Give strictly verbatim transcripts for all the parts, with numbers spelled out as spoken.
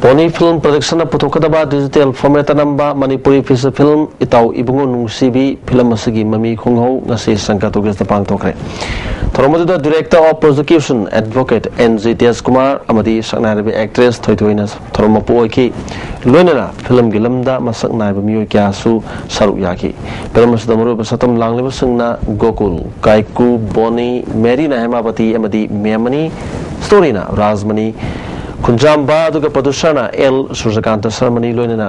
Bonnie Film Productionꯅ ꯄꯨꯊꯣꯛꯀꯗꯕ digital formatꯇ ꯅꯝꯕ Manipuri feature film ꯏꯇꯥꯎ ꯏꯕꯨꯡꯉꯣ ꯅꯨꯡꯁꯤꯕꯤ film ꯑꯁꯤꯒꯤ ꯃꯃꯤ ꯈꯣꯡꯍꯧ ꯉꯁꯤ Sankar Talkiesꯇ ꯄꯥꯡꯊꯣꯛꯈ꯭ꯔꯦ꯫ ꯊꯧꯔꯝ ꯑꯗꯨꯗ Director of Prosecution Advocate N G Tejkumar ꯑꯃꯗꯤ ꯁꯛꯅꯥꯏꯔꯕꯤ actress ꯊꯣꯏꯊꯣꯏꯅ ꯊꯧꯔꯝ ꯃꯄꯨ ꯑꯣꯏꯈꯤ꯫ ꯂꯣꯏꯅꯅ filmꯒꯤ ꯂꯝꯗ ꯃꯁꯛ ꯅꯥꯏꯕ ꯃꯤꯑꯣꯏ ꯀꯌꯥꯁꯨ ꯁꯔꯨꯛ ꯌꯥꯈꯤ꯫ Film ꯑꯁꯤꯗ ꯃꯔꯨꯑꯣꯏꯕ ꯁꯛꯇꯝ ꯂꯥꯡꯂꯤꯕꯁꯤꯡꯅ ꯒꯣꯀꯨꯜ, ꯀꯥꯏꯀꯨ, ꯕꯣꯅꯤ, ꯃꯦꯔꯤꯅ ꯍꯦꯃꯥꯕꯇꯤ ꯑꯃꯗꯤ ꯃꯦꯃꯅꯤ꯫ Storyꯅ ꯔꯥꯖꯃꯅꯤ ꯈꯨꯟꯖꯥꯝꯕ, ꯑꯗꯨꯒ producerꯅ L ꯁꯨꯔꯖꯀꯥꯟꯇ ꯁꯔꯃꯅꯤ, ꯂꯣꯏꯅꯅ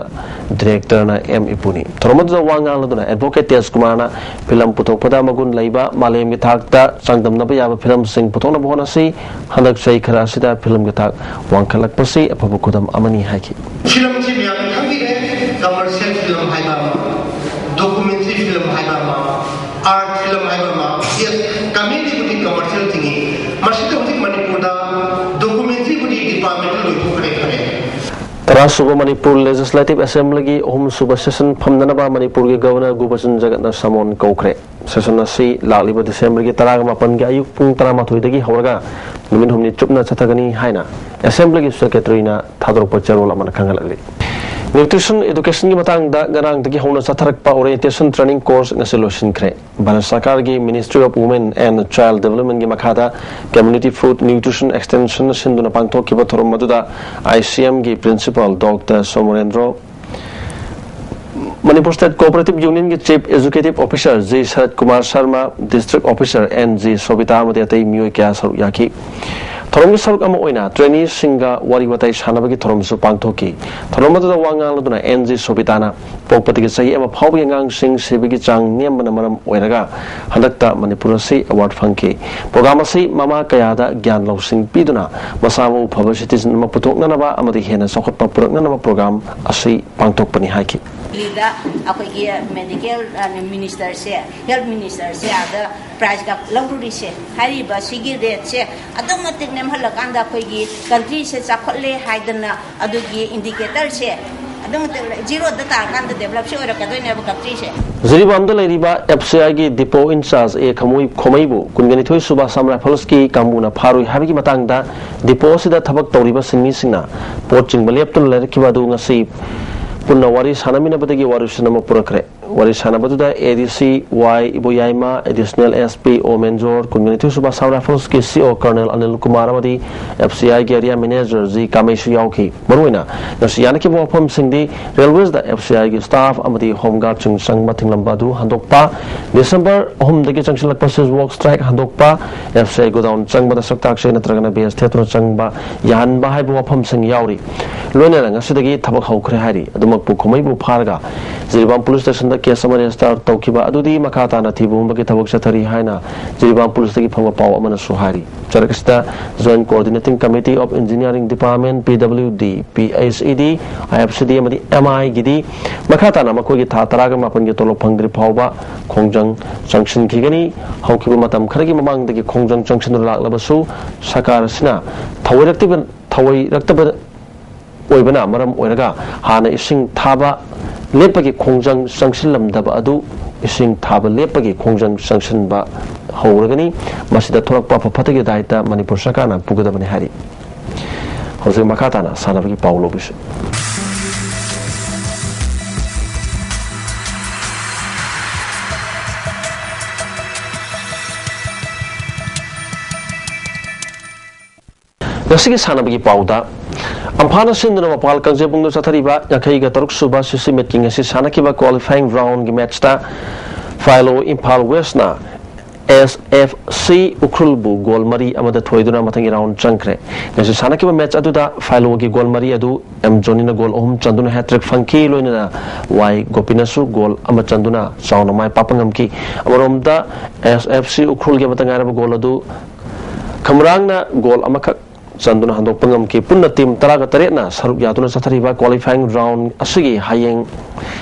directorꯅ M ꯏꯄꯨꯅꯤ꯫ ꯊꯧꯔꯝ ꯑꯗꯨꯗ ꯋꯥ ꯉꯥꯡꯂꯗꯨꯅ Advocate ꯇꯦꯖ ꯀꯨꯃꯥꯔꯅ film ꯄꯨꯊꯣꯛꯄꯗ ꯃꯒꯨꯟ ꯂꯩꯕ, ꯃꯥꯂꯦꯝꯒꯤ ꯊꯥꯛꯇ ꯆꯥꯡꯗꯝꯅꯕ ꯌꯥꯕ filmꯁꯤꯡ ꯄꯨꯊꯣꯛꯅꯕ ꯍꯣꯠꯅꯁꯤ꯫ ꯍꯟꯗꯛ ꯆꯍꯤ ꯈꯔ ꯑꯁꯤꯗ filmꯒꯤ ꯊꯥꯛ ꯋꯥꯡꯈꯠꯂꯛꯄꯁꯤ ꯑꯐꯕ ꯈꯨꯗꯝ ꯑꯃꯅꯤ ꯍꯥꯏꯈꯤ꯫ ꯐꯤꯂꯝꯁꯤ ꯃꯌꯥꯝꯅ ꯈꯪꯕꯤꯔꯦ꯫ Commercial film ꯍꯥꯏꯕ ꯑꯃ, documentary film ꯍꯥꯏꯕ ꯑꯃ, art film ꯍꯥꯏꯕ ꯑꯃ, yes, comedy ꯕꯨꯗꯤ commercial ꯆꯤꯡꯏ꯫ ꯃꯁꯤꯗ ꯍꯧꯖꯤꯛ ꯃꯅꯤꯄꯨꯔꯗ documentary ꯕꯨꯗꯤ department ꯂꯣꯏꯊꯣꯛꯈ꯭ꯔꯦ, ꯈꯔꯦ꯫ ꯇꯔꯥꯁꯨꯕ ꯃꯅꯤꯄꯨꯔ Legislative Assemblyꯒꯤ ꯑꯍꯨꯝꯁꯨꯕ session ꯐꯝꯅꯅꯕ ꯃꯅꯤꯄꯨꯔꯒꯤ Governor ꯒꯨꯕꯆꯟ ꯖꯒꯠꯅ summon ꯀꯧꯈ꯭ꯔꯦ꯫ Session ꯑꯁꯤ ꯂꯥꯛꯂꯤꯕ Decemberꯒꯤ ꯇꯔꯥꯒ ꯃꯥꯄꯟꯒꯤ ꯑꯌꯨꯛ ꯄꯨꯡ ꯇꯔꯥꯃꯥꯊꯣꯏꯗꯒꯤ ꯍꯧꯔꯒ ꯅꯨꯃꯤꯠ ꯍꯨꯝꯅꯤ ꯆꯨꯞꯅ ꯆꯠꯊꯒꯅꯤ ꯍꯥꯏꯅ Assemblyꯒꯤ Secretaryꯅ ꯊꯥꯗꯣꯔꯛꯄ ꯆꯦꯔꯣꯜ ꯑꯃꯅ ꯈꯪꯍꯜꯂꯛꯂꯤ꯫ Nutrition Educationꯒꯤ ꯃꯇꯥꯡꯗ ꯉꯔꯥꯡꯗꯒꯤ ꯍꯧꯅ ꯆꯠꯊꯔꯛꯄ orientation training course ꯉꯁꯤ ꯂꯣꯏꯁꯤꯟꯈ꯭ꯔꯦ꯫ ꯚꯥꯔꯠ ꯁꯔꯀꯥꯔꯒꯤ Ministry of Women and Child Developmentꯒꯤ ꯃꯈꯥꯗ Community Food Nutrition Extension ꯁꯤꯟꯗꯨꯅ ꯄꯥꯡꯊꯣꯛꯈꯤꯕ ꯊꯧꯔꯝ ꯑꯗꯨꯗ ICMꯒꯤ Principal Doctor Somorendro, Manipur State Cooperative Unionꯒꯤ Chief Executive Officer G ꯁꯔꯠ Kumar Sharma, District Officer N G ꯁꯣꯕꯤꯇꯥ ꯑꯃꯗꯤ ꯑꯇꯩ ꯃꯤꯑꯣꯏ ꯀꯌꯥ ꯁꯔꯨꯛ ꯌꯥꯈꯤ꯫ ꯊꯧꯔꯝꯒꯤ ꯁꯔꯨꯛ ꯑꯃ ꯑꯣꯏꯅ traineeꯁꯤꯡꯒ ꯋꯥꯔꯤ ꯋꯥꯇꯥꯏ ꯁꯥꯟꯅꯕꯒꯤ ꯊꯧꯔꯝꯁꯨ ꯄꯥꯡꯊꯣꯛꯈꯤ꯫ ꯊꯧꯔꯝ ꯑꯗꯨꯗ ꯋꯥ ꯉꯥꯡꯂꯗꯨꯅ N G ꯁꯣꯕꯤꯇꯥꯅ ꯄꯣꯛꯄꯗꯒꯤ ꯆꯍꯤ ꯑꯃ ꯐꯥꯎꯕꯒꯤ ꯑꯉꯥꯡꯁꯤꯡ ꯁꯤꯕꯒꯤ ꯆꯥꯡ ꯅꯦꯝꯕꯅ ꯃꯔꯝ ꯑꯣꯏꯔꯒ ꯍꯟꯗꯛꯇ ꯃꯅꯤꯄꯨꯔ ꯑꯁꯤ award ꯐꯪꯈꯤ꯫ Program ꯑꯁꯤ ꯃꯃꯥ ꯀꯌꯥꯗ ꯒ꯭ꯌꯥꯟ ꯂꯧꯁꯤꯡ ꯄꯤꯗꯨꯅ ꯃꯁꯥ ꯃꯎ ꯐꯕ citizen ꯑꯃ ꯄꯨꯊꯣꯛꯅꯅꯕ ꯑꯃꯗꯤ ꯍꯦꯟꯅ ꯆꯥꯎꯈꯠꯄ ꯄꯨꯔꯛꯅꯅꯕ program ꯑꯁꯤ ꯄꯥꯡꯊꯣꯛꯄꯅꯤ ꯍꯥꯏꯈꯤ꯫ ꯗ ꯑꯩꯈꯣꯏꯒꯤ medical minister ꯁꯦ, health minister ꯁꯦ ꯑꯥꯗ prize ꯀ ꯂꯧꯔꯨꯔꯤꯁꯦ, ꯍꯥꯏꯔꯤꯕ ꯁꯤꯒꯤ rate ꯁꯦ ꯑꯗꯨꯛ ꯃꯇꯤꯛ ꯅꯦꯝꯍꯜꯂꯀꯥꯟꯗ ꯑꯩꯈꯣꯏꯒꯤ country ꯁꯦ ꯆꯥꯎꯈꯠꯂꯦ ꯍꯥꯏꯗꯅ ꯑꯗꯨꯒꯤ indicator ꯁꯦ ꯑꯗꯨ ꯃꯇꯝꯗ ꯖꯤꯔꯣꯗ ꯇꯥꯔꯀꯥꯟꯗ ꯗꯦꯕꯂꯞꯁꯤ ꯑꯣꯏꯔꯛꯀꯗꯣꯏꯅꯦꯕ ꯀꯛꯆꯤꯡꯁꯦ꯫ ꯖꯤꯔꯤꯕꯥꯝꯗ ꯂꯩꯔꯤꯕ ꯑꯦꯐ ꯁꯤ ꯑꯥꯏꯒꯤ ꯗꯤꯄꯣ ꯏꯟꯆꯥꯔꯖ ꯑꯦ ꯈꯃꯨꯏ ꯈꯣꯃꯩꯕꯨ ꯀꯨꯟꯒ ꯅꯤꯊꯣꯏ ꯁꯨꯕ ꯑꯁꯥꯝ ꯔꯥꯏꯐꯜꯁꯀꯤ ꯀꯥꯡꯕꯨꯅ ꯐꯥꯔꯨꯏ ꯍꯥꯏꯕꯒꯤ ꯃꯇꯥꯡꯗ ꯗꯤꯄꯣ ꯑꯁꯤꯗ ꯊꯕꯛ ꯇꯧꯔꯤꯕ ꯁꯤꯟꯃꯤꯁꯤꯡꯅ ꯄꯣꯠ ꯆꯤꯡꯕ ꯂꯦꯞꯇꯨꯅ ꯂꯩꯔꯛꯈꯤꯕ ꯑꯗꯨ ꯉꯁꯤ ꯄꯨꯟꯅ ꯋꯥꯔꯤ ꯁꯥꯟꯅꯃꯤꯟꯅꯕꯗꯒꯤ ꯋꯥꯔꯣꯏꯁꯤꯟ ꯑꯃ ꯄꯨꯔꯛꯈ꯭ꯔꯦ꯫ ꯋꯥꯔꯤ ꯁꯥꯟꯅꯕꯗꯨꯗ ꯑꯦ ꯗꯤ ꯁꯤ ꯋꯥꯏ ꯏꯕꯣꯌꯥꯏꯃ, ꯑꯦꯗꯤꯁꯅꯦꯜ ꯑꯦꯁ ꯄꯤ ꯑꯣ ꯃꯦꯟꯖꯣꯔ, ꯀꯨꯟꯒ ꯅꯤꯊꯣꯏ ꯁꯨꯕ ꯑꯁꯥꯝ ꯔꯥꯏꯐꯜꯁꯀꯤ ꯁꯤ ꯑꯣ ꯀꯔꯅꯦꯜ ꯑꯅꯤꯜ ꯀꯨꯃꯥꯔ ꯑꯃꯗꯤ ꯑꯦꯐ ꯁꯤ ꯑꯥꯏꯒꯤ ꯑꯦꯔꯤꯌꯥ ꯃꯦꯅꯦꯖꯔ ꯖꯤ ꯀꯥꯃꯩꯁꯨ ꯌꯥꯎꯈꯤ꯫ ꯃꯔꯨꯑꯣꯏꯅ ꯉꯁꯤ ꯌꯥꯅꯈꯤꯕ ꯋꯥꯐꯝꯁꯤꯡꯗꯤ ꯔꯦꯜꯋꯦꯁꯗ ꯑꯦꯐ ꯁꯤ ꯑꯥꯏꯒꯤ ꯁ꯭ꯇꯥꯐ ꯑꯃꯗꯤ ꯍꯣꯝ ꯒꯥꯔꯗꯁꯤꯡ ꯆꯪꯕ ꯊꯤꯡꯂꯝꯕ ꯑꯗꯨ ꯍꯟꯗꯣꯛꯄ, ꯗꯤꯁꯦꯝꯕꯔ ꯑꯍꯨꯝꯗꯒꯤ ꯆꯪꯁꯤꯜꯂꯛꯄ ꯁꯤꯖ ꯋꯥꯛ ꯁ꯭ꯇ꯭ꯔꯥꯏꯛ ꯍꯟꯗꯣꯛꯄ, ꯑꯦꯐ ꯁꯤ ꯑꯥꯏ ꯒꯣꯗꯥꯎꯟ ꯆꯪꯕꯗ ꯁꯛꯇꯥꯛꯁꯦ ꯅꯠꯇ꯭ꯔꯒꯅ ꯕꯦꯖ ꯊꯦꯠꯇꯨꯅ ꯆꯪꯕ ꯌꯥꯍꯟꯕ ꯍꯥꯏꯕ ꯋꯥꯐꯝꯁꯤꯡ ꯌꯥꯎꯔꯤ꯫ ꯂꯣꯏꯅꯅ ꯉꯁꯤꯗꯒꯤ ꯊꯕꯛ ꯍꯧꯈ꯭ꯔꯦ ꯍꯥꯏꯔꯤ꯫ ꯑꯗꯨꯃꯛꯄꯨ ꯈꯣꯃꯩꯕꯨ ꯐꯥꯔꯒ ꯖꯤꯔꯤꯕꯥꯝ ꯄꯨꯂꯤꯁ ꯁ꯭ꯇꯦꯁꯟꯗ ꯀꯦꯁ ꯑꯃ ꯔꯦꯖꯤꯁꯇꯥꯔ ꯇꯧꯈꯤꯕ ꯑꯗꯨꯗꯤ ꯃꯈꯥ ꯇꯥꯅ ꯊꯤꯕ ꯍꯨꯝꯕꯒꯤ ꯊꯕꯛ ꯆꯠꯊꯔꯤ ꯍꯥꯏꯅ ꯖꯤꯔꯤꯕꯥꯝ ꯄꯨꯂꯤꯁꯇꯒꯤ ꯐꯪꯕ ꯄꯥꯎ ꯑꯃꯅꯁꯨ ꯍꯥꯏꯔꯤ꯫ ꯆꯔꯛ ꯑꯁꯤꯗ Joint Coordinating Committee of Engineering Department, P W D, P H E D, I F C D ꯑꯃꯗꯤ M I ꯒꯤꯗꯤ ꯃꯈꯥ ꯇꯥꯅ ꯃꯈꯣꯏꯒꯤ ꯊꯥ ꯇꯔꯥꯒ ꯃꯥꯄꯟꯒꯤ ꯇꯣꯂꯣꯞ ꯐꯪꯗ꯭ꯔꯤ ꯐꯥꯎꯕ ꯈꯣꯡꯖꯪ ꯆꯪꯁꯤꯟꯈꯤꯒꯅꯤ꯫ ꯍꯧꯈꯤꯕ ꯃꯇꯝ ꯈꯔꯒꯤ ꯃꯃꯥꯡꯗꯒꯤ ꯈꯣꯡꯖꯪ ꯆꯪꯁꯤꯟꯗꯨꯅ ꯂꯥꯛꯂꯕꯁꯨ ꯁꯔꯀꯥꯔ ꯑꯁꯤꯅ ꯊꯑꯣꯏꯔꯛꯇꯕ ꯊꯑꯣꯏꯔꯛꯇꯕ ꯑꯣꯏꯕꯅ ꯃꯔꯝ ꯑꯣꯏꯔꯒ ꯍꯥꯟꯅ ꯏꯁꯤꯡ ꯊꯥꯕ ꯂꯦꯞꯄꯒꯤ ꯈꯣꯡꯖꯪ ꯆꯪꯁꯤꯜꯂꯝꯗꯕ ꯑꯗꯨ ꯏꯁꯤꯡ ꯊꯥꯕ ꯂꯦꯞꯄꯒꯤ ꯈꯣꯡꯖꯪ ꯆꯪꯁꯤꯟꯕ ꯍꯧꯔꯒꯅꯤ꯫ ꯃꯁꯤꯗ ꯊꯣꯔꯛꯄ ꯑꯐ ꯐꯠꯇꯒꯤ ꯗꯥꯏꯇ ꯃꯅꯤꯄꯨꯔ ꯁꯔꯀꯥꯔꯅ ꯄꯨꯒꯗꯕꯅꯤ ꯍꯥꯏꯔꯤ꯫ ꯍꯧꯖꯤꯛ ꯃꯈꯥ ꯇꯥꯅ ꯁꯥꯟꯅꯕꯒꯤ ꯄꯥꯎ ꯂꯧꯕꯤꯁꯤ꯫ ꯉꯁꯤꯒꯤ ꯁꯥꯟꯅꯕꯒꯤ ꯄꯥꯎꯗ, ꯑꯝꯐꯥꯅ ꯁꯤꯟꯗꯨꯅ ꯃꯄꯥꯜ ꯀꯥꯡꯖꯩꯕꯨꯡꯗ ꯆꯠꯊꯔꯤꯕ ꯌꯥꯡꯈꯩꯒ ꯇꯔꯨꯛ ꯁꯨꯕ ꯁꯤꯁꯤ ꯃꯤꯠꯀꯤ ꯉꯁꯤ ꯁꯥꯟꯅꯈꯤꯕ ꯀ꯭ꯋꯥꯂꯤꯐꯥꯏꯡ ꯔꯥꯎꯟꯒꯤ ꯃꯦꯠꯆꯇ ꯐꯥꯏꯂꯣ ꯏꯝꯐꯥꯜ ꯋꯦꯁꯅ ꯑꯦꯁ ꯑꯦꯐ ꯁꯤ ꯎꯈ꯭ꯔꯨꯜꯕꯨ ꯒꯣꯜ ꯃꯔꯤ ꯑꯃꯗ ꯊꯣꯏꯗꯨꯅ ꯃꯊꯪꯒꯤ ꯔꯥꯎꯟ ꯆꯪꯈ꯭ꯔꯦ꯫ ꯉꯁꯤ ꯁꯥꯟꯅꯈꯤꯕ ꯃꯦꯠꯆ ꯑꯗꯨꯗ ꯐꯥꯏꯂꯣꯒꯤ ꯒꯣꯜ ꯃꯔꯤ ꯑꯗꯨ ꯑꯦꯝ ꯖꯣꯅꯤꯅ ꯒꯣꯜ ꯑꯍꯨꯝ ꯆꯟꯗꯨꯅ ꯍꯦꯇ꯭ꯔꯤꯛ ꯐꯪꯈꯤ, ꯂꯣꯏꯅꯅ ꯋꯥꯏ ꯒꯣꯄꯤꯅꯁꯨ ꯒꯣꯜ ꯑꯃ ꯆꯟꯗꯨꯅ ꯆꯥꯎꯅ ꯃꯥꯏ ꯄꯥꯛꯄ ꯉꯝꯈꯤ꯫ ꯑꯃꯔꯣꯝꯗ, ꯑꯦꯁ ꯑꯦꯐ ꯁꯤ ꯎꯈ꯭ꯔꯨꯜꯒꯤ ꯑꯃꯠꯇ ꯉꯥꯏꯔꯕ ꯒꯣꯜ ꯑꯗꯨ ꯈꯝꯔꯥꯡꯅ ꯒꯣꯜ ꯑꯃꯈꯛ ꯆꯟꯗꯨꯅ ꯍꯟꯗꯣꯛꯄ ꯉꯝꯈꯤ꯫ ꯄꯨꯟꯅ ꯇꯤꯝ ꯇꯔꯥꯒ ꯇꯔꯦꯠꯅ ꯁꯔꯨꯛ ꯌꯥꯗꯨꯅ ꯆꯠꯊꯔꯤꯕ ꯀ꯭ꯋꯥꯂꯤꯐꯥꯏꯡ ꯔꯥꯎꯟ ꯑꯁꯤꯒꯤ ꯍꯌꯦꯡ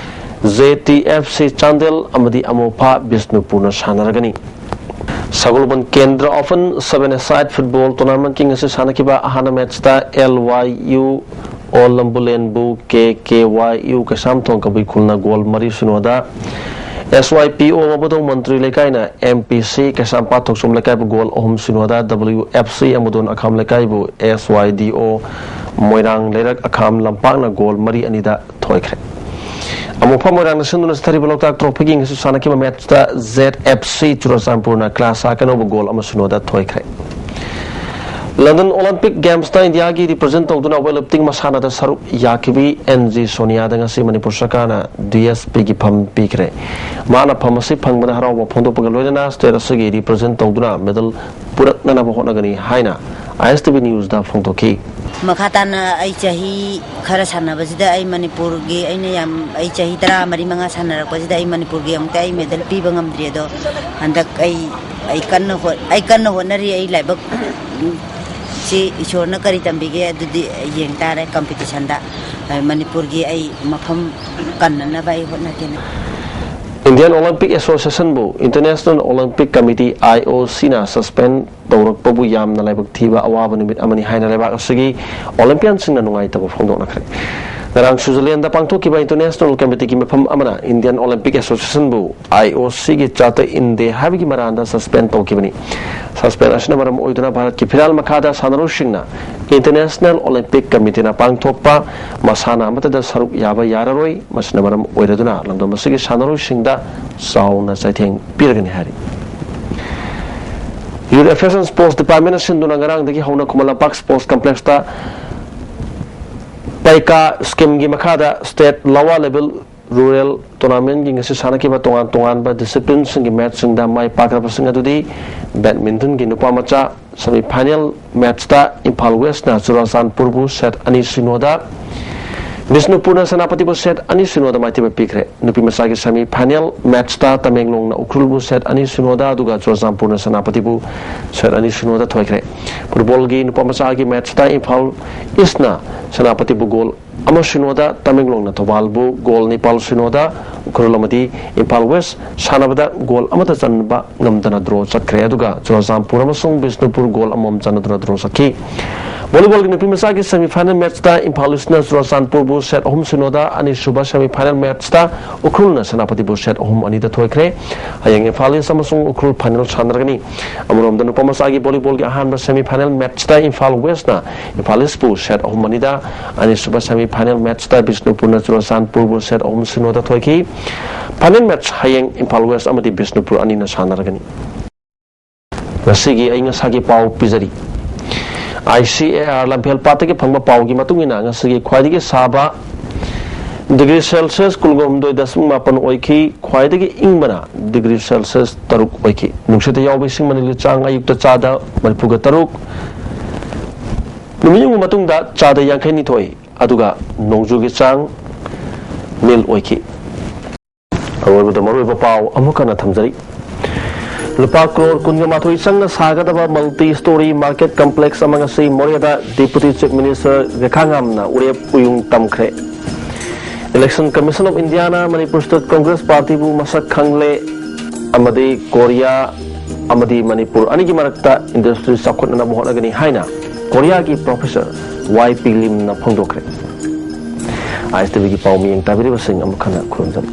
J T F C Chandel ꯑꯃꯗꯤ ꯑꯃꯣꯐꯥ ꯕꯤꯁꯅꯨꯄꯨꯔꯅ ꯁꯥꯟꯅꯔꯒꯅꯤ꯫ ꯁꯒꯣꯜꯕꯟ ꯀꯦꯟꯗ꯭ꯔ ꯑꯣꯄꯟ ꯁꯚꯦꯟ ꯑꯦ ꯁꯥꯏꯠ ꯐꯨꯠꯕꯣꯜ ꯇꯣꯔꯅꯥꯃꯦꯟꯠꯀꯤ ꯉꯁꯤ ꯁꯥꯟꯅꯈꯤꯕ ꯑꯍꯥꯟꯕ ꯃꯦꯠꯆꯇ ꯑꯦꯜ ꯋꯥꯏ ꯌꯨ ꯑꯣꯜ ꯂꯝꯕꯨꯂꯦꯟꯕꯨ ꯀꯦ ꯀꯦ ꯋꯥꯏ ꯌꯨ ꯀꯩꯁꯥꯝꯊꯣꯡ ꯀꯕꯨꯏ ꯈꯨꯜꯅ ꯒꯣꯜ ꯃꯔꯤ ꯁꯤꯅꯣꯗ, ꯑꯦꯁ ꯋꯥꯏ ꯄꯤ ꯑꯣ ꯃꯕꯨꯗꯧ ꯃꯟꯇ꯭ꯔꯤ ꯂꯩꯀꯥꯏꯅ ꯑꯦꯝ ꯄꯤ ꯁꯤ ꯀꯩꯁꯥꯝꯄꯥꯠ ꯊꯣꯛꯆꯣꯝ ꯂꯩꯀꯥꯏꯕꯨ ꯒꯣꯜ ꯑꯍꯨꯝ ꯁꯤꯅꯣꯗ, ꯗꯕ꯭ꯂꯤꯎ ꯑꯦꯐ ꯁꯤ ꯑꯃꯨꯗꯣꯟ ꯑꯈꯥꯝ ꯂꯩꯀꯥꯏꯕꯨ ꯑꯦꯁ ꯋꯥꯏ ꯗꯤ ꯑꯣ ꯃꯣꯏꯔꯥꯡ ꯂꯩꯔꯛ ꯑꯈꯥꯝ ꯂꯝꯄꯥꯛꯅ ꯒꯣꯜ ꯃꯔꯤ ꯑꯅꯤꯗ ꯊꯣꯏꯈ꯭ꯔꯦ꯫ ꯑꯃꯨꯛꯐꯝ ꯃꯣꯏꯔꯥꯡꯅ ꯁꯤꯟꯗꯨꯅ ꯆꯠꯊꯔꯤꯕ ꯂꯣꯛꯇꯥꯛ ꯇ꯭ꯔꯣꯐꯤꯒꯤ ꯉꯁꯤ ꯁꯥꯟꯅꯈꯤꯕ ꯃꯦꯠꯁꯇ Z F C ꯆꯨꯔꯆꯥꯟꯄꯨꯔꯅ class ꯑꯀꯅꯧꯕ goal ꯑꯃ ꯁꯤꯅꯣꯗ ꯊꯣꯏꯈ꯭ꯔꯦ꯫ ꯂꯟꯗꯟ ꯑꯣꯂꯦꯝꯄꯤꯛ ꯒꯦꯝꯁꯇ ꯏꯟꯗꯤꯌꯥꯒꯤ ꯔꯤꯄ꯭ꯔꯖꯦꯟ ꯇꯧꯗꯨꯅ ꯋꯦꯠ ꯂꯤꯐꯇꯤꯡ ꯃꯁꯥꯟꯅꯗ ꯁꯔꯨꯛ ꯌꯥꯈꯤꯕꯤ ꯑꯦꯟ ꯖꯤ ꯁꯣꯅꯤꯌꯥꯗ ꯉꯁꯤ ꯃꯅꯤꯄꯨꯔ ꯁꯔꯀꯥꯔꯅ ꯗꯤ ꯑꯦꯁ ꯄꯤꯒꯤ ꯐꯝ ꯄꯤꯈ꯭ꯔꯦ꯫ ꯃꯍꯥꯛꯅ ꯐꯝ ꯑꯁꯤ ꯐꯪꯕꯗ ꯍꯔꯥꯎꯕ ꯐꯣꯡꯗꯣꯛꯄꯒ ꯂꯣꯏꯅꯅ ꯁ꯭ꯇꯦꯠ ꯑꯁꯤꯒꯤ ꯔꯤꯄ꯭ꯔꯖꯦꯟ ꯇꯧꯗꯨꯅ ꯃꯦꯗꯜ ꯄꯨꯔꯛꯅꯅꯕ ꯍꯣꯠꯅꯒꯅꯤ ꯍꯥꯏꯅ ꯑꯥꯏ ꯑꯦꯁ ꯇꯤ ꯚꯤ ꯅ꯭ꯌꯨꯁꯇ ꯐꯣꯡꯗꯣꯛꯈꯤ꯫ ꯃꯈꯥ ꯇꯥꯅ ꯑꯩ ꯆꯍꯤ ꯈꯔ ꯁꯥꯟꯅꯕꯁꯤꯗ ꯑꯩ ꯃꯅꯤꯄꯨꯔꯒꯤ, ꯑꯩꯅ ꯌꯥꯝ, ꯑꯩ ꯆꯍꯤ ꯇꯔꯥ ꯃꯔꯤ ꯃꯉꯥ ꯁꯥꯟꯅꯔꯛꯄꯁꯤꯗ ꯑꯩ ꯃꯅꯤꯄꯨꯔꯒꯤ ꯑꯃꯨꯛꯇ ꯑꯩ ꯃꯦꯗꯜ ꯄꯤꯕ ꯉꯝꯗ꯭ꯔꯤ꯫ ꯑꯗꯣ ꯍꯟꯗꯛ ꯑꯩ, ꯑꯩ ꯀꯟꯅ ꯍꯣꯠ-, ꯑꯩ ꯀꯟꯅ ꯍꯣꯠꯅꯔꯤ꯫ ꯑꯩ ꯂꯥꯏꯕꯛ ꯁꯤ ꯏꯁꯣꯔꯅ ꯀꯔꯤ ꯇꯝꯕꯤꯒꯦ ꯑꯗꯨꯗꯤ ꯌꯦꯡ ꯇꯥꯔꯦ ꯀꯝꯄꯤꯇꯤꯁꯟꯗ꯫ ꯑ, ꯃꯅꯤꯄꯨꯔꯒꯤ ꯑꯩ ꯃꯐꯝ ꯀꯟꯅꯅꯕ ꯑꯩ ꯍꯣꯠꯅꯒꯦꯅ꯫ ꯏꯟꯗꯤꯌꯟ ꯑꯣꯂꯦꯝꯄꯤꯛ ꯑꯦꯁꯣꯁꯤꯌꯦꯁꯟꯕꯨ international Olympic committee, I O ꯁꯤꯅ, ꯁꯁꯄꯦꯟ ꯇꯧꯔꯛꯄꯕꯨ ꯌꯥꯝꯅ ꯂꯥꯏꯕꯛ ꯊꯤꯕ ꯑꯋꯥꯕ ꯅꯨꯃꯤꯠ ꯑꯃꯅꯤ ꯍꯥꯏꯅ ꯂꯩꯕꯥꯛ ꯑꯁꯤꯒꯤ ꯑꯣꯂꯦꯝꯄꯤꯌꯟꯁꯤꯡꯅ ꯅꯨꯡꯉꯥꯏꯇꯕ ꯐꯣꯡꯗꯣꯛꯅꯈ꯭ꯔꯦ꯫ ꯉꯔꯥꯡ ꯁ꯭ꯋꯤꯖꯔꯂꯦꯟꯗ ꯄꯥꯡꯊꯣꯛꯈꯤꯕ ꯏꯟꯇꯔꯅꯦꯁꯅꯦꯜ ꯀꯃꯤꯇꯤꯒꯤ ꯃꯤꯐꯝ ꯑꯃꯅ ꯏꯟꯗꯤꯌꯟ ꯑꯣꯂꯦꯝꯄꯤꯛ ꯑꯦꯁꯣꯁꯤꯌꯦꯁꯟꯕꯨ ꯑꯥꯏ ꯑꯣ ꯁꯤꯒꯤ ꯆꯥꯔꯇꯔ ꯏꯟꯗꯦ ꯍꯥꯏꯕꯒꯤ ꯃꯔꯥꯟꯗ ꯁꯁꯄꯦꯟ ꯇꯧꯈꯤꯕꯅꯤ꯫ ꯁꯁꯄꯦꯟ ꯑꯁꯤꯅ ꯃꯔꯝ ꯑꯣꯏꯗꯨꯅ ꯚꯥꯔꯠꯀꯤ ꯐꯤꯔꯥꯜ ꯃꯈꯥꯗ ꯁꯥꯟꯅꯔꯣꯏꯁꯤꯡꯅ ꯏꯟꯇꯔꯅꯦꯁꯅꯦꯜ ꯑꯣꯂꯦꯝꯄꯤꯛ ꯀꯃꯤꯇꯤꯅ ꯄꯥꯡꯊꯣꯛꯄ ꯃꯁꯥꯟꯅ ꯑꯃꯠꯇꯗ ꯁꯔꯨꯛ ꯌꯥꯕ ꯌꯥꯔꯔꯣꯏ꯫ ꯃꯁꯤꯅ ꯃꯔꯝ ꯑꯣꯏꯔꯗꯨꯅ ꯂꯝꯗꯝ ꯑꯁꯤꯒꯤ ꯁꯥꯟꯅꯔꯣꯏꯁꯤꯡꯗ ꯆꯥꯎꯅ ꯆꯩꯊꯦꯡ ꯄꯤꯔꯒꯅꯤ ꯍꯥꯏꯔꯤ꯫ Youth Affairs and Sports Department ꯁꯤꯟꯗꯨꯅ ꯉꯔꯥꯡꯗꯒꯤ ꯍꯧꯅ ꯈꯨꯃꯟ ꯂꯝꯄꯥꯛ ꯁ꯭ꯄꯣꯔꯠꯁ ꯀꯝꯄ꯭ꯂꯦꯛꯁꯇ ꯄꯩꯀꯥ ꯁ꯭ꯀꯤꯝꯒꯤ ꯃꯈꯥꯗ ꯁ꯭ꯇꯦꯠ ꯂꯋꯥꯔ ꯂꯦꯚꯦꯜ ꯔꯨꯔꯦꯜ ꯇꯣꯔꯅꯥꯃꯦꯟꯒꯤ ꯉꯁꯤ ꯁꯥꯟꯅꯈꯤꯕ ꯇꯣꯉꯥꯟ ꯇꯣꯉꯥꯟꯕ ꯗꯤꯁꯤꯄ꯭ꯂꯤꯟꯁꯤꯡꯒꯤ ꯃꯦꯠꯁꯁꯤꯡꯗ ꯃꯥꯏ ꯄꯥꯛꯈ꯭ꯔꯕꯁꯤꯡ ꯑꯗꯨꯗꯤ ꯕꯦꯗꯃꯤꯟꯇꯟꯒꯤ ꯅꯨꯄꯥ ꯃꯆꯥ ꯁꯦꯃꯤ ꯐꯥꯏꯅꯦꯜ ꯃꯦꯠꯁꯇ ꯏꯝꯐꯥꯜ ꯋꯦꯁꯅ ꯆꯨꯔꯥꯆꯥꯟꯄꯨꯔꯕꯨ ꯁꯦꯠ ꯑꯅꯤ ꯁꯤꯅꯣꯗ, ꯕꯤꯁꯅꯨꯄꯨꯔꯅ ꯁꯦꯅꯥꯄꯇꯤꯕꯨ ꯁꯦꯠ ꯑꯅꯤ ꯁꯤꯅꯣꯗ ꯃꯥꯏꯊꯤꯕ ꯄꯤꯈ꯭ꯔꯦ꯫ ꯅꯨꯄꯤ ꯃꯆꯥꯒꯤ ꯁꯦꯃꯤ ꯐꯥꯏꯅꯦꯜ ꯃꯦꯠꯁꯇ ꯇꯃꯦꯡꯂꯣꯡꯅ ꯎꯈ꯭ꯔꯨꯜꯕꯨ ꯁꯦꯠ ꯑꯅꯤ ꯁꯤꯅꯣꯗ, ꯑꯗꯨꯒ ꯆꯨꯔꯥꯆꯥꯟꯄꯨꯔꯅ ꯁꯦꯅꯥꯄꯇꯤꯕꯨ ꯁꯦꯠ ꯑꯅꯤ ꯁꯤꯅꯣꯗ ꯊꯣꯏꯈ꯭ꯔꯦ꯫ ꯐꯨꯠꯕꯣꯜꯒꯤ ꯅꯨꯄꯥ ꯃꯆꯥꯒꯤ ꯃꯦꯠꯁꯇ ꯏꯝꯐꯥꯜ ꯏꯁꯅ ꯁꯦꯅꯥꯄꯇꯤꯕꯨ ꯒꯣꯜ ꯑꯃ ꯁꯤꯅꯣꯗ, ꯇꯃꯦꯡꯂꯣꯡꯅ ꯊꯧꯕꯥꯜꯕꯨ ꯒꯣꯜ ꯅꯤꯄꯥꯜ ꯁꯤꯅꯣꯗ, ꯎꯈ꯭ꯔꯨꯜ ꯑꯃꯗꯤ ꯏꯝꯐꯥꯜ ꯋꯦꯁ ꯁꯥꯟꯅꯕꯗ ꯒꯣꯜ ꯑꯃꯠꯇ ꯆꯟꯕ ꯉꯝꯗꯅ ꯗ꯭ꯔꯣ ꯆꯠꯈ꯭ꯔꯦ꯫ ꯑꯗꯨꯒ ꯆꯨꯔꯥꯆꯥꯟꯄꯨꯔ ꯑꯃꯁꯨꯡ ꯕꯤꯁꯅꯨꯄꯨꯔ ꯒꯣꯜ ꯑꯃꯃꯝ ꯆꯟꯅꯗꯨꯅ ꯗ꯭ꯔꯣ ꯆꯠꯈꯤ꯫ ꯚꯣꯂꯤꯕꯣꯜꯒꯤ ꯅꯨꯄꯤ ꯃꯆꯥꯒꯤ semi final matchꯇ ꯏꯝꯐꯥꯜ ꯏꯁꯅ ꯆꯨꯔꯆꯥꯟꯄꯨꯔꯕꯨ set ꯑꯍꯨꯝ ꯁꯤꯅꯣꯗ, ꯑꯅꯤꯁꯨꯕ semi final matchꯇ ꯎꯈ꯭ꯔꯨꯜꯅ ꯁꯦꯅꯥꯄꯇꯤꯕꯨ set ꯑꯍꯨꯝ ꯑꯅꯤꯗ ꯊꯣꯏꯈ꯭ꯔꯦ꯫ ꯍꯌꯦꯡ ꯏꯝꯐꯥꯜ ꯏꯁ ꯑꯃꯁꯨꯡ ꯎꯈ꯭ꯔꯨꯜ final ꯁꯥꯟꯅꯔꯒꯅꯤ꯫ ꯑꯃꯔꯣꯝꯗ ꯅꯨꯄꯥ ꯃꯆꯥꯒꯤ ꯚꯣꯂꯤꯕꯣꯜꯒꯤ ꯑꯍꯥꯟꯕ semi final matchꯇ Imphal ꯋꯦꯁꯅ Imphal ꯏꯁꯄꯨ set ꯑꯍꯨꯝ ꯑꯅꯤꯗ, ꯑꯅꯤꯁꯨꯕ semi final matchꯇ ꯕꯤꯁꯅꯨꯄꯨꯔꯅ ꯆꯨꯔꯆꯥꯟꯄꯨꯔꯕꯨ set ꯑꯍꯨꯝ ꯁꯤꯅꯣꯗ ꯊꯣꯏꯈꯤ꯫ Final match ꯍꯌꯦꯡ ꯏꯝꯐꯥꯜ ꯋꯦꯁ ꯑꯃꯗꯤ ꯕꯤꯁꯅꯨꯄꯨꯔ ꯑꯅꯤꯅ ꯁꯥꯟꯅꯔꯒꯅꯤ꯫ ꯉꯁꯤꯒꯤ ꯑꯏꯪ ꯑꯁꯥꯒꯤ ꯄꯥꯎ ꯄꯤꯖꯔꯤ꯫ I C A R ꯂꯝꯐꯦꯜ ꯄꯥꯠꯇꯒꯤ ꯐꯪꯕ ꯄꯥꯎꯒꯤ ꯃꯇꯨꯡ ꯏꯟꯅ, ꯉꯁꯤꯒꯤ ꯈ꯭ꯋꯥꯏꯗꯒꯤ ꯁꯥꯕ degree Celsius ꯀꯨꯟꯒ ꯍꯨꯝꯗꯣꯏ ꯗꯁꯃꯤꯛ ꯃꯥꯄꯟ ꯑꯣꯏꯈꯤ, ꯈ꯭ꯋꯥꯏꯗꯒꯤ ꯏꯪꯕꯅ degree Celsius ꯇꯔꯨꯛ ꯑꯣꯏꯈꯤ꯫ ꯅꯨꯡꯁꯤꯠꯇ ꯌꯥꯎꯕ ꯏꯁꯤꯡ ꯃꯅꯤꯜꯒꯤ ꯆꯥꯡ ꯑꯌꯨꯛꯇ ꯆꯥꯗ ꯃꯔꯤꯐꯨꯒ ꯇꯔꯨꯛ, ꯅꯨꯃꯤꯠ ꯌꯨꯡꯕ ꯃꯇꯨꯡꯗ ꯆꯥꯗ ꯌꯥꯡꯈꯩ ꯅꯤꯊꯣꯏ, ꯑꯗꯨꯒ ꯅꯣꯡꯖꯨꯒꯤ ꯆꯥꯡ ꯅꯤꯜ ꯑꯣꯏꯈꯤ꯫ ꯑꯔꯣꯏꯕꯗ ꯃꯔꯨꯑꯣꯏꯕ ꯄꯥꯎ ꯑꯃꯨꯛ ꯍꯟꯅ ꯊꯝꯖꯔꯤ꯫ ꯂꯨꯄꯥ ꯀ꯭ꯔꯣꯔ ꯀꯨꯟꯒ ꯃꯥꯊꯣꯏ ꯆꯪꯅ ꯁꯥꯒꯗꯕ multi story market complex ꯑꯃ ꯉꯁꯤ ꯃꯣꯔꯦꯗ Deputy Chief Minister ꯔꯦꯈꯥꯉꯥꯝꯅ ꯎꯔꯦꯞ ꯎꯌꯨꯡ ꯇꯝꯈ꯭ꯔꯦ꯫ Election Commission of Indiaꯅ Manipur State Congress Partyꯕꯨ ꯃꯁꯛ ꯈꯪꯂꯦ ꯑꯃꯗꯤ ꯀꯣꯔꯤꯌꯥ ꯑꯃꯗꯤ ꯃꯅꯤꯄꯨꯔ ꯑꯅꯤꯒꯤ ꯃꯔꯛꯇ industry ꯆꯥꯎꯈꯠꯅꯅꯕ ꯍꯣꯠꯅꯒꯅꯤ ꯍꯥꯏꯅ ꯀꯣꯔꯤꯌꯥꯒꯤ Professor Y P Limꯅ ꯐꯣꯡꯗꯣꯛꯈ꯭ꯔꯦ꯫ I S T Vꯒꯤ ꯄꯥꯎ ꯃꯤꯠꯌꯦꯡ ꯇꯥꯕꯤꯔꯤꯕꯁꯤꯡ ꯑꯃꯨꯛ ꯍꯟꯅ ꯈꯨꯔꯨꯝꯖꯔꯤ꯫